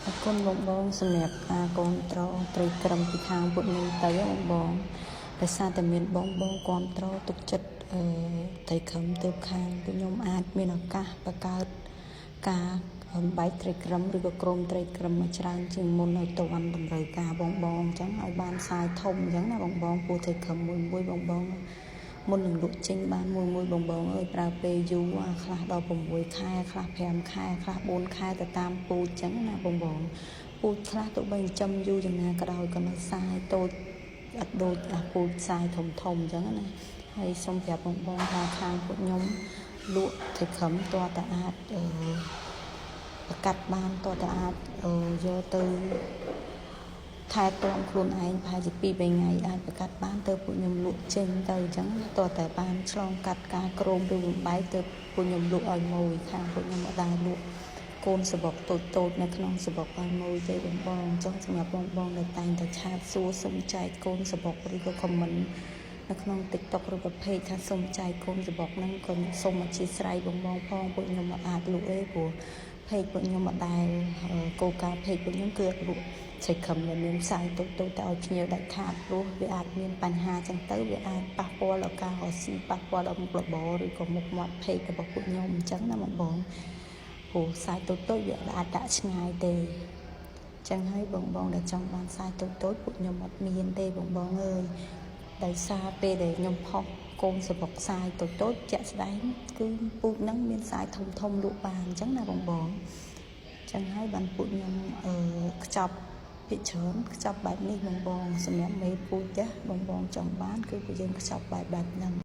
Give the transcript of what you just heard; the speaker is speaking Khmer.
អរគុណបងបងសម្រាប់ការគ្រប់គ្រងត្រីក្រឹមពីខាងពួកខ្ញុំទៅបងបងដោយសារតែមានបងបងគ្រប់គ្រងទុកចិត្តអឺត្រីក្រឹមទើបខាងពួកខ្ញុំអាចមានឱកាសបង្កើតការបំបែកត្រីក្រឹមឬក៏ក្រុមត្រីក្រឹមមកច្រើនជាងមុនឲ្យតាន់តម្រូវការបងបងអញ្ចឹងឲ្យបានសាយធំអញ្ចឹងណាបងបងពូត្រីក្រឹមមួយមួយបងបងមុននឹងលក់ចេញបានមួយមួយបងបងអើយប្រើពេលយូរអាខ្លះដល់6ខែខ្លះ5ខែខ្លះ4ខែទៅតាមពូជអញ្ចឹងណាបងបងពូជខ្លះទោះបីចិញ្ចឹមយូរយ៉ាងណាក៏ដោយក៏នៅសាយតូចអត់ដូចអាពូជសាយធំធំអញ្ចឹងណាហើយសូមប្រាប់បងបងថាខាងពួកខ្ញុំលក់ត្រីក្រឹមតើតែអាចអឺប្រកាត់បានតើតែអាចយកទៅថែទាំខ្លួនឯងប្រហែលជា2 3ថ្ងៃអាចប្រកាត់បានទៅពួកខ្ញុំលក់ចេញទៅអញ្ចឹងតើតែបានឆ្លងកាត់ការក្រោមឬបំបែកទៅពួកខ្ញុំលក់ឲ្យម៉ួយខាងពួកខ្ញុំអត់ដែលលក់កូនសបុកតូចតូចនៅក្នុងសបុកឲ្យម៉ួយទេបងបងអញ្ចឹងសម្រាប់បងបងដែលតែងតែchat សួរសុំចែកកូនសបុកឬក៏ comment នៅក្នុង TikTok ឬក៏ page ថាសុំចែកកូនសបុកហ្នឹងក៏សូមអធ្យាស្រ័យបងបងផងពួកខ្ញុំអត់អាចលក់ទេព្រោះ page ពួកខ្ញុំអត់ដែលគោលការណ៍ page ពួកខ្ញុំគឺអត់លក់ត្រីខឹមដែលមានផ្សាយតូចតូចទៅឲ្យភ្ញៀវដាច់ខាតព្រោះវាអាចមានបញ្ហាចឹងទៅវាអាចប៉ះពាល់ដល់ការរកស៊ីប៉ះពាល់ដល់មុខរបរឬក៏មុខមាត់ page របស់ពួកខ្ញុំអញ្ចឹងណាបងបងព្រោះខ្សែតូចតូចវាអាចដាក់ឆ្ងាយទេចឹងហើយបងបងដែលចង់បានខ្សែតូចតូចពួកខ្ញុំអត់មានទេបងបងអើយដោយសារពេលដែលខ្ញុំផុសកូនសបុកខ្សែតូចតូចជាក់ស្ដែងគឺពូជហ្នឹងមានខ្សែធំធំលក់បានអញ្ចឹងណាបងបងចឹងហើយបានពួកខ្ញុំអឺខ្ចប់ភាគច្រើនខ្ចប់បែបនេះបងបងសម្រាប់មេពូជចាស់បងបងចង់បានគឺពួកយើងខ្ចប់បែបបែបហ្នឹង។